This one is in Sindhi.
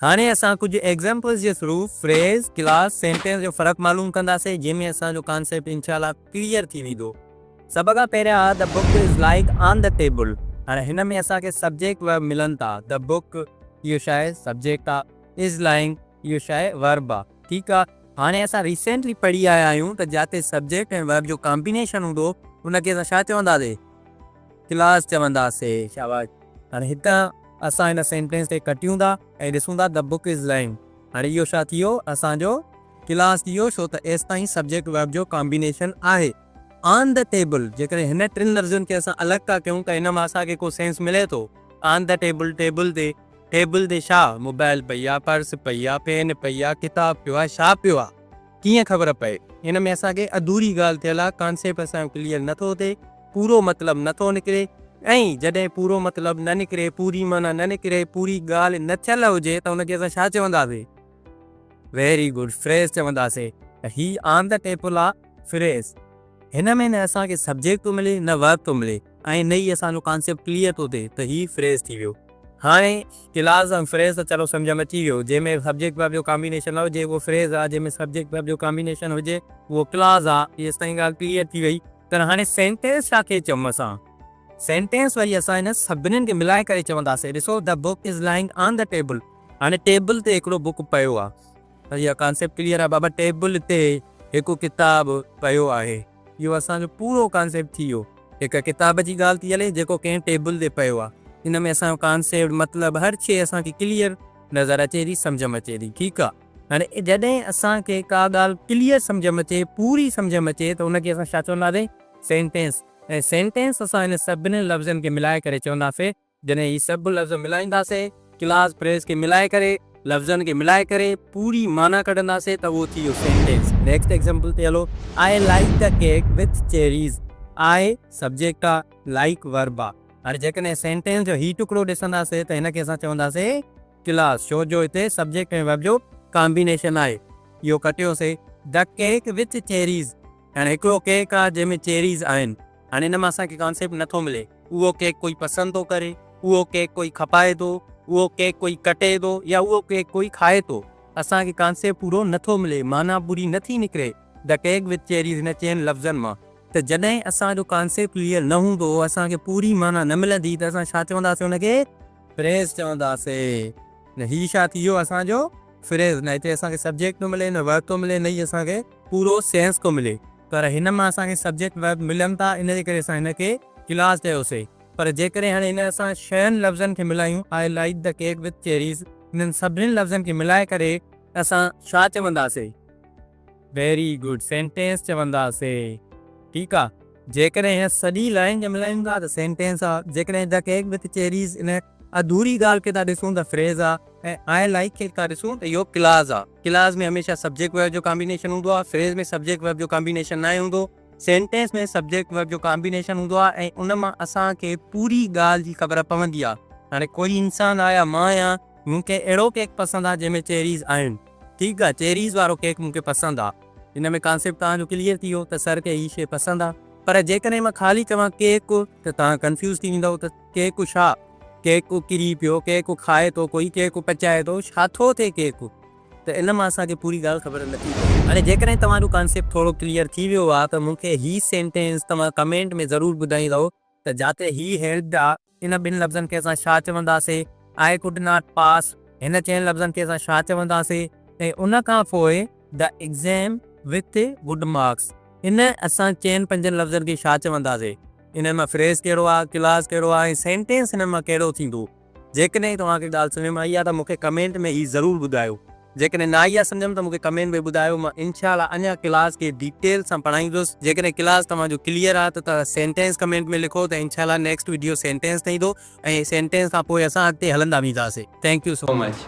هاڻي اسان ڪجهه ايگزامپلز جي ٿرو فريز، ڪلاس، سينٽينس جو فرق معلوم ڪنداسين جنهن ۾ اسان جو ڪانسيپٽ انشاء الله ڪليئر ٿي ويندو. سڀ کان پهريان آ The book is lying on the table هاڻي هن ۾ اسان کي سبجيڪٽ ورب ملن ٿا The book اهو ڇا آهي سبجيڪٽ آ is lying اهو ڇا آهي ورب آ ٺيڪ آ هاڻي اسان ريسينٽلي پڙهي آيا آهيون ته جاتي سبجيڪٽ ۽ ورب جو ڪامبينيشن هوندو ان کي اسان ڇا چونداسين ڪلاس چونداسين. شاباش هاڻي هتان اسان هن سينٽينس کي ڪٽيون ٿا ۽ ڏسون ٿا The book is lying هاڻي اهو ڇا ٿي ويو اسان جو ڪلاس ٿي ويو ڇو ته ايستائين سبجيڪٽ ورب جو ڪامبينيشن آهي. آن the table جيڪڏهن هن ٽن لفظن کي اسان الڳ ٿا ڪيون ته ان مان اسان کي ڪو سينس ملي ٿو؟ آن the table table تي ٽيبل تي ڇا؟ موبائل پئي آ، پرس پئي آ، پين پئي آ، ڪتاب پيو آ، ڇا پيو آ؟ ڪيئن خبر پئي؟ هن ۾ اسان کي اڌوري ڳالهه ٿيل آ، ڪانسيپٽ اسان جو ڪليئر نه ٿو ٿئي، پورو مطلب نه ٿو نڪري ۽ جڏهن پورو مطلب نه نڪري، پوري معنيٰ نه نڪري، پوري ڳالهه نه ٿيل هجي ته ان کي اسان ڇا چونداسين؟ ويري گڊ، فريز چونداسين ته هي آن the table آ، فريز. هن ۾ نه اسان کي سبجيڪٽ ٿو ملي نه ورب ٿو ملي ۽ نه ئي اسان جو ڪانسيپٽ ڪليئر ٿو ٿئي ته هي فريز ٿي ويو. هاڻي ڪلاز ۽ فريز ته چلو سمجهه ۾ اچي ويو جنهن ۾ سبجيڪٽ ورب جو ڪامبينيشن نه هجي اهو فريز آ جنهن ۾ سبجيڪٽ ورب جو ڪامبينيشن هجي اهو ڪلاز آ ايستائين ڳالهه ڪليئر ٿي وئي پر هاڻي سينٽينس ڇا کي چئون اسان؟ سينٽينس وري اسان هن سڀنين کي ملائي ڪري چونداسين ڏسو The book is lying on the table هاڻي ٽيبل تي هڪڙو بڪ پيو آ. اها ڪانسيپٽ ڪليئر آهي بابا ٽيبل تي هڪ ڪتاب پيو آهي اهو اسان جو پورو ڪانسيپٽ ٿي ويو هڪ ڪتاب جي ڳالهه ٿي هلي جيڪو ڪنهن ٽيبل تي پيو آهي ان ۾ اسان جو ڪانسيپٽ مطلب هر شي اسان کي ڪليئر نظر اچي ٿي سمجهه ۾ اچي ٿي ٺيڪ آهي هاڻي جڏهن اسان کي ڪا ڳالهه ڪليئر سمجهه ۾ اچي پوري سمجهه ۾ اچي ته ان کي اسان ڇا چونداسين سينٽينس ۽ سينٽينس اسان ان سڀني لفظن کي ملائي ڪري چونداسين جڏهن هي سڀ لفظ ملائينداسين، ڪلاز فريز کي ملائي ڪري، لفظن کي ملائي ڪري پوري معنيٰ ڪڍنداسين ته اهو ٿي ويو سينٽينس. نيڪسٽ ايگزامپل تي هلو، I like the cake with cherries. I subject آ، لائيڪ ورب آ. هاڻي جيڪڏهن سينٽينس جو هي ٽڪڙو ڏسنداسين ته هن کي اسان چونداسين ڪلاز ڇو جو هتي سبجيڪٽ ۽ ورب جو ڪامبينيشن آهي. اهو ڪٽيوسين. The cake with cherries. هاڻي هڪڙو ڪيڪ آ جنهن ۾ چيريز آهن. هاڻي ان مان اسان کي ڪانسيپٽ نه ٿو ملي. اهو ڪيڪ ڪوئي پسند ٿو ڪري، اهو ڪيڪ ڪوئي کپائي ٿو، اهو ڪيڪ ڪوئي ڪٽي ٿو يا اهو ڪيڪ ڪوئي کائي ٿو. اسان کي ڪانسيپٽ پورو نه ٿو ملي، معنيٰ پوري نه ٿي نڪري The Cake with Cherries هن چئن لفظن مان. ته جڏهن اسان جو ڪانسيپٽ ڪليئر نه هوندو، اسان کي پوري معنيٰ نه ملندي ته اسان ڇا چونداسين ان کي؟ فريز چونداسين. نه هي ڇا ٿي ويو اسان جو فريز. نه هتي اسان کي سبجيڪٽ ٿو ملي، نه ورب ٿو ملي، نه ئي اسان کي پورو سينس ٿو ملي. پر هن مان اسان کي سبجيڪٽ ورب ملن ٿا ان جي ڪري اسان هن کي ڪلاز چيوسي. پر جيڪڏهن هاڻي هن اسان ڇهن لفظن کي ملايون I like the cake with cherries انهن سڀني لفظن کي ملائي ڪري اسان ڇا چونداسي؟ Very good sentence چونداسي. ٺيڪ آ جيڪڏهن هن سڄي لائين کي ملايون ٿا ته سينٽينس آ جيڪڏهن the cake with cherries ان اڌوري ڳالهه کي ٿا ڏسون ته فريز آ ۽ I like کي ٿا ڏسون ته اهو ڪلاز آ. ڪلاز ۾ هميشه سبجيڪٽ ورب جو ڪامبينيشن هوندو آهي، فريز ۾ سبجيڪٽ ورب جو ڪامبينيشن ناهي هوندو، سينٽينس ۾ سبجيڪٽ ورب جو ڪامبينيشن هوندو آهي ۽ ان مان اسان کي پوري ڳالهه جي خبر پوندي آهي. هاڻي ڪوئي انسان آهي يا مان آهيان، مون کي اهڙو ڪيڪ پسند آهي جنهن ۾ چيريز آهن. ٺيڪ آهي، چيريز وارو ڪيڪ مون کي پسند آهي. ان ۾ ڪانسيپٽ توهان جو ڪليئر ٿي ويو ته سر کي هي شيء پسند آهي. پر جيڪڏهن مان خالي چوان ڪيڪ ته توهان ڪنفيوز ٿي ويندؤ ته ڪيڪ ڇا؟ ڪيڪ ڪري پيو، ڪيڪ کائي ٿو ڪوئي، ڪيڪ پچائي ٿو، ڇا ٿو ٿئي ڪيڪ؟ ته ان مان اسان کي پوري ڳالهه خبر نه ٿي پئي. هاڻي جيڪڏهن توهان جو ڪانسيپٽ ٿورو ڪليئر ٿي ويو آ ته مون کي هي سينٽينس توهان ڪمينٽ ۾ ضرور ٻڌائيندؤ ته جاتي هي هيلپڊ آ ان ٻن لفظن کي اسان ڇا چونداسي، I could not pass هن چئن لفظن کي اسان ڇا چونداسي ۽ ان کان پوء The exam with good marks ان اسان چئن پنجن لفظن کي ڇا چونداسي؟ انهن مان فريز ڪهڙو آ، ڪلاز ڪهڙو آ ۽ سينٽينس انهن مان ڪهڙو ٿيندو؟ جيڪڏهن توهان کي ڳالهه سمجهه ۾ آئي آ ته مون کي ڪمينٽ ۾ هي ضرور ٻڌايو. جيڪڏهن نه آئي آ سمجهه ۾ ته مون کي ڪمينٽ ۾ ٻڌايو مان انشاء الله اڃا ڪلاس کي ڊيٽيل سان پڙهائيندس. جيڪڏهن ڪلاس توهان جو ڪليئر آ ته توهان سينٽينس ڪمينٽ ۾ لکو ته انشاء الله نيڪسٽ وڊيو سينٽينس تي ايندو ۽ سينٽينس کان پوء اسان اڳتي هلندا وينداسي. Thank you so much.